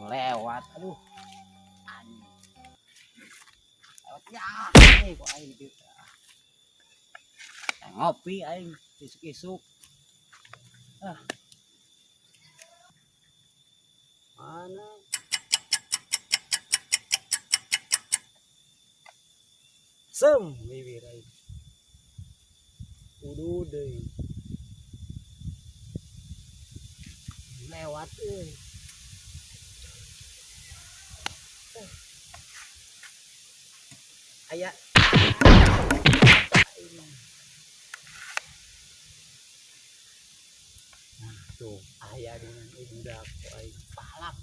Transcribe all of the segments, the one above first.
Lewat, aduh. Anjing. Lewat ya, ini kok aing gitu. Ngopi aing isuk-isuk. Ah. Mana? Sem bibir aing. Uduh deui. Lewat euy. Aya. Nah, tuh aya dengan budak aing palak.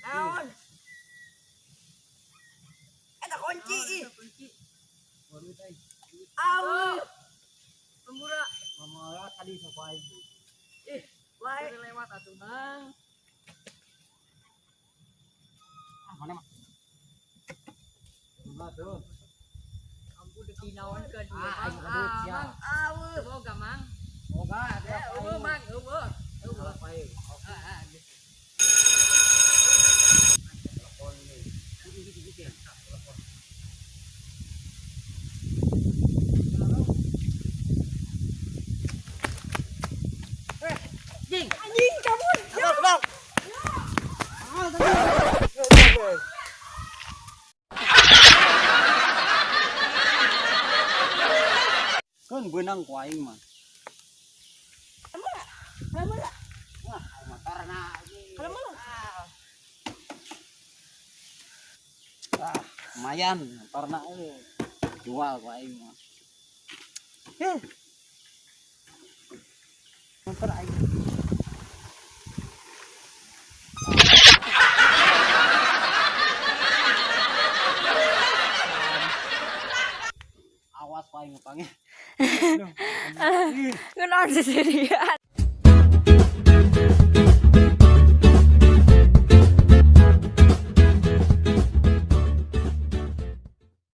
Naon? Eta kunci ih. Au. Pembura. Ngomong tadi sok aing. Ih, Wae. lewat atuh, Mang. Ah, mana mah? Enggak tuh. Ampun dikinaonkeun ieu, Ah, aing Mang. kadut Ah, sia. Mang. Au. Boga, Mang. Boga, Eh, eueuh, Mang, eueuh. Eueuh. Apa aing? Ah, ah, geus. Telepon nih. Telepon. Jing. Anjing kabur. Bang, bang. Kan benang ku aing mah. Kalau Wah, motorna anjing. Kalau mana? Ah, lumayan motorna euy. Jual ku aing mah. Eh. Motor aing. Awas paling ngepangnya. Ngenaon seserian.